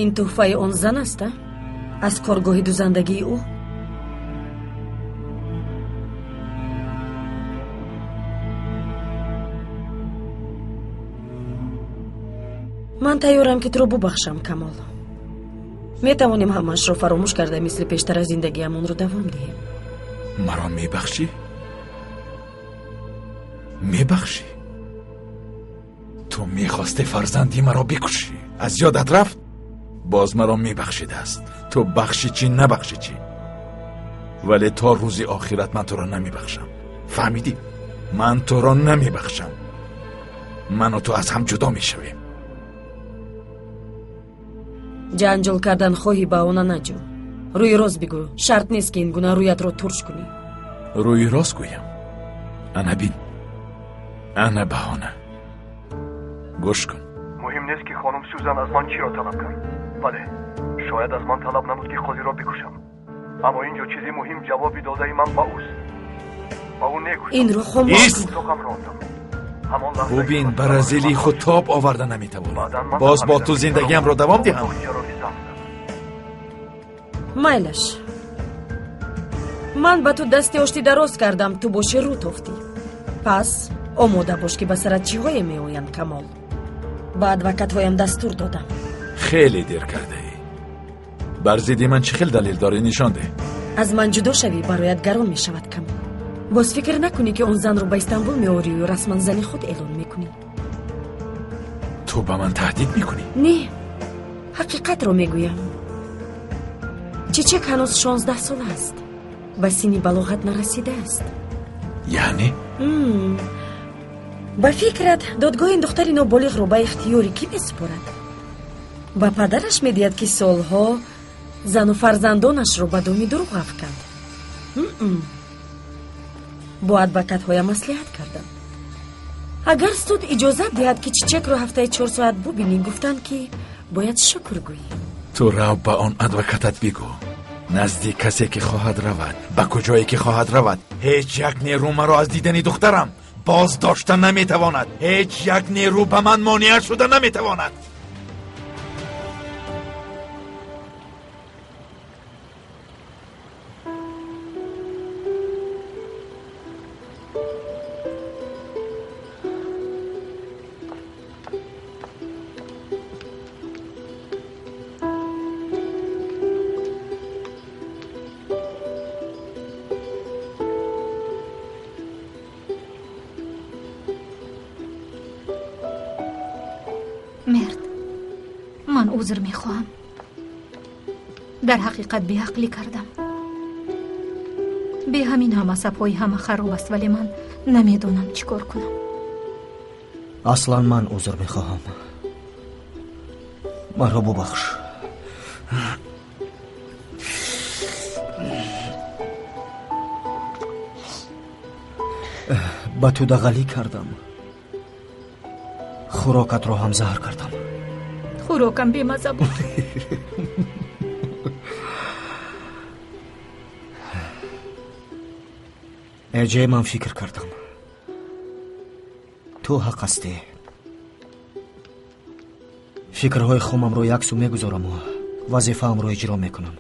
Ин тӯҳфаи он зан аст, а? Аз коргоҳи дузандагии ӯ. Ман тайёрам, ки туро бубахшам, Камол. Метавонем ҳамаашро фаромӯш карда, мисли пештара зиндагиамонро давом диҳем. Маро мебахшӣ? Мебахшӣ? Ту мехости фарзанди маро бикушӣ. Аз ёдат рафт? Боз маро мебахшидааст. Ту бахши чӣ, набахши чӣ, вале то рӯзи охират ман туро намебахшам. Фаҳмидӣ? Ман туро намебахшам. Ману ту аз ҳам ҷудо мешавем. Ҷанҷол кардан хоҳӣ, баҳона наҷӯ. Рӯи рост бигӯ. Шарт нест, ки ин гуна рӯятро турш кунӣ. Рӯи рост гӯям? Ана бин, ана баҳона. Гӯш кун. Муҳим нест, ки хонум Сюзан аз ман чиро талаб кард. Бале, шояд аз ман талаб намуд, ки Қодирро бикушам, аммо ин ҷо чизи муҳим ҷавоби додаи ман ба ӯст. Ба ӯ негуфтам. Инро хомӯш Ист! кун. Утоқам рондам. Ҳамон лаҳза Бубин, ба разилии худ тоб оварда наметавонам. Баъдан ман Боз бо фаҳмидам, ту ки зиндагиамро чаро давом диҳам. чароғи занг зад. Майлаш, ман ба ту дасти оштӣ дароз кардам, ту боши рӯ тофтӣ. Пас омода бош, ки ба сарат чиҳое меоянд, Камол. Ба адвокатҳоям дастур додам. Хеле дер кардаӣ. Бар зидди ман чӣ хел далел дорӣ, нишон деҳ. Аз ман ҷудо шавӣ, бароят гарон мешавад, Камол. Боз фикр накунӣ, ки он занро ба Истанбул меорию расман зани худ эълон мекунӣ. Ту ба ман таҳдид мекунӣ? Не, ҳақиқатро мегӯям. Чичек ҳанӯз 16 сола аст, ба синни балоғат нарасидааст. Яъне? Ба фикрат, додгоҳ ин духтари ноболиғро ба ихтиёри кӣ месупорад? Ба падараш медиҳад, ки солҳо зану фарзандонашро ба доми дурӯғ афканд. Бо адвокатҳоям маслиҳат кардам. Агар суд иҷозат диҳад, ки Чичекро ҳафтаи 4 соат бубинӣ, гуфтанд, ки бояд шукр гӯӣ. Ту рав, ба он адвокатат бигӯ, назди касе ки хоҳад равад, ба куҷое ки хоҳад равад, ҳеҷ як нерӯ маро аз дидани духтарам боз дошта наметавонад. Ҳеҷ як нерӯ ба ман монеа шуда наметавонад. Мерд, ман узр мехоҳам. Дар ҳақиқат беақлӣ кардам. Бе ҳамин ҳам асабҳои ҳама хароб аст, вале ман намедонам чӣ кор кунам. Аслан ман узр мехоҳам. Маро бубахш. Ба ту дағалӣ кардам. Хӯрокатро ҳам заҳр кардам. Хӯрокам бемаза буд. Эҷе, ман фикр кардам, ту ҳақ ҳастӣ. Фикрҳои хомамро як сӯ мегузораму вазифаамро иҷро мекунам.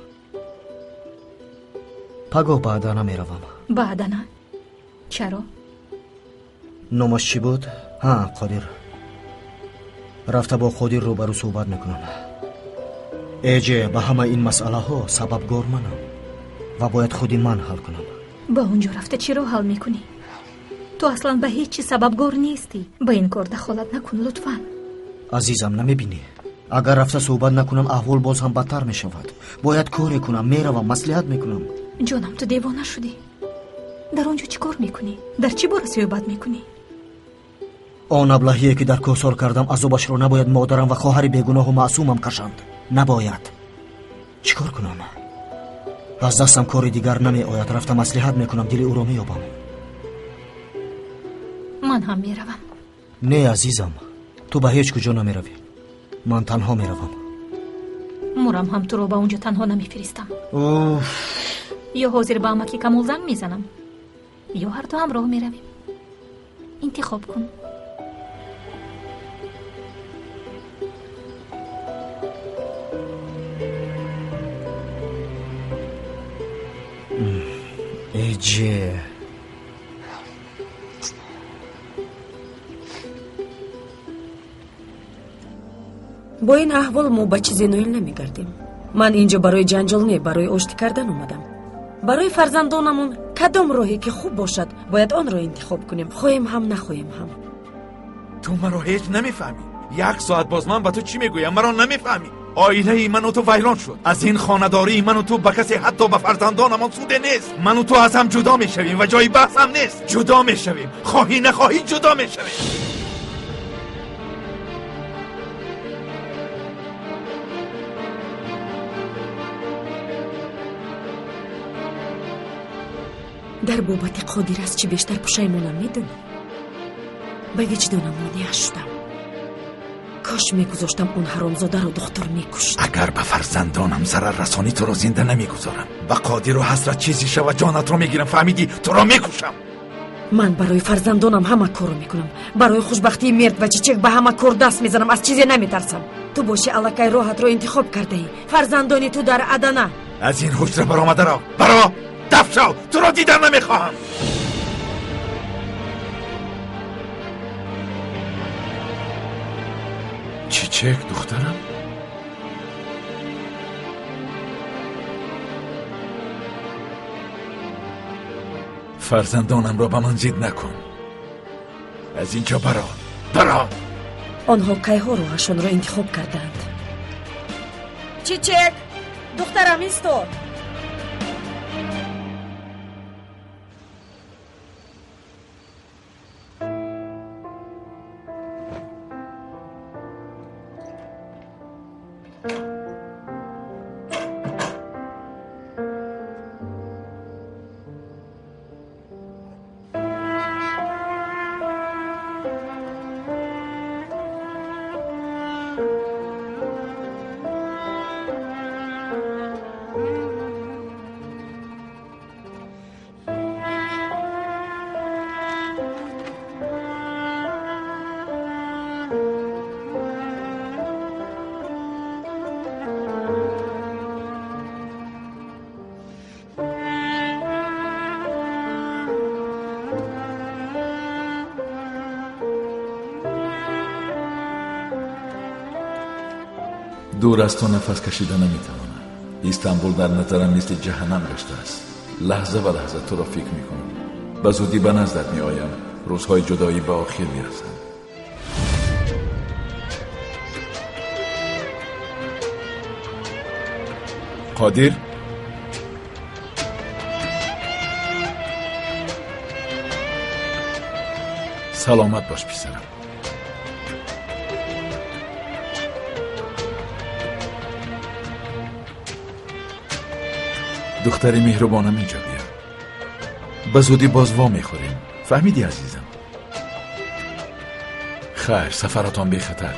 Пагоҳ ба Адана меравам. Ба Адана? Чаро? Номаш чӣ буд? Ҳа, Қодир. Рафта бо Қодир рӯбарӯ суҳбат мекунам. Эҷе, ба ҳама ин масъалаҳо сабабгор манам ва бояд худи ман ҳал кунам. Ба он ҷо рафта чиро ҳал мекунӣ? Ту аслан ба ҳеҷ чиз сабабгор нестӣ. Ба ин кор дахолат накун, лутфан. Азизам, намебинӣ? Агар рафта суҳбат накунам, аҳвол боз ҳам бадтар мешавад. Бояд коре кунам, меравам, маслиҳат мекунам. Ҷонам, ту девона шудӣ. Дар он ҷо чӣ кор мекунӣ? Дар чӣ бора суҳбат мекунӣ? Он аблаҳие, ки дар кӯҳсор кардам, азобашро набояд модарам ва хоҳари бегуноҳу маъсумам кашанд. Набояд. Чӣ кор кунам? Аз дастам кори дигар намеояд. Рафта маслиҳат мекунам, дили ӯро меёбам. Ман ҳам меравам. Не, азизам, ту ба ҳеҷ куҷо намеравӣ. Ман танҳо меравам. Мурам ҳам туро ба он ҷо танҳо намефиристам. Уф. Ё ҳозир ба амаки Камол занг мезанам, ё ҳарду ҳамроҳ меравем. Интихоб кун. Ҷе. Бо ин аҳвол мо ба чизе ноил намегардем. Ман инҷо барои ҷанҷол не, барои оштӣ кардан омадам. Барои фарзандонамон кадом роҳе ки хуб бошад, бояд онро интихоб кунем, хоҳем ҳам нахоҳем ҳам. Ту маро ҳеҷ намефаҳмӣ. Як соат боз ман ба ту чӣ мегӯям, маро намефаҳмӣ. Оилаи ману ту вайрон шуд. Аз ин хонадории ману ту ба касе, ҳатто ба фарзандонамон суде нест. Ману ту аз ҳам ҷудо мешавем ва ҷои баҳс ҳам нест. Ҷудо мешавем, хоҳӣ нахоҳӣ ҷудо мешавем. Дар бобати Қодир аз чӣ бештар пушаймонам, медонӣ? Ба виҷдонам монеа шудам. Кош мегузоштам он ҳаромзодаро духтур мекушт. Агар ба фарзандонам зарар расонӣ, туро зинда намегузорам. Ба Қодиру ҳасрат чизе шавад, ҷонатро мегирам, фаҳмидӣ? Туро мекушам. Ман барои фарзандонам ҳама корро мекунам. Барои хушбахтии Мерд ва Чичек ба ҳама кор даст мезанам, аз чизе наметарсам. Ту боши аллакай роҳатро интихоб кардаӣ. Фарзандони ту дар Адана. Аз ин ҳуҷра баромада рав. Баро! Даф шав! Туро дидан намехоҳам. Чичек, духтарам? Фарзандонамро ба ман зид накун. Аз инҷо баро, баро! Онҳо кайҳо роҳашонро интихоб кардаанд. Чичек, духтарам, исто! Дур аз ту нафас кашида наметавонам. Истанбул дар назарам мисли ҷаҳаннам гаштааст. Лаҳза ба лаҳза туро фикр мекунам. Ба зудӣ ба наздат меоям. Рӯзҳои ҷудоӣ ба охир мерасанд. Қодир? Саломат бош, писарам. Духтари меҳрубонам, инҷо бия. Ба зудӣ боз во мехӯрем. Фаҳмидӣ, азизам? Хайр, сафаратон бехатар.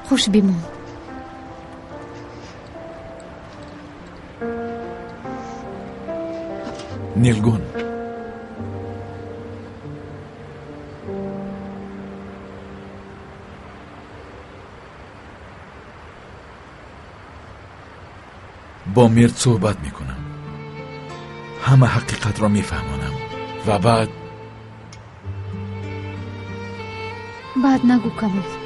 Хуш бимон. Нилгун, бо Мерд суҳбат мекунам. Ҳама ҳақиқатро мефаҳмонам ва баъд баъд нагӯ, Камол.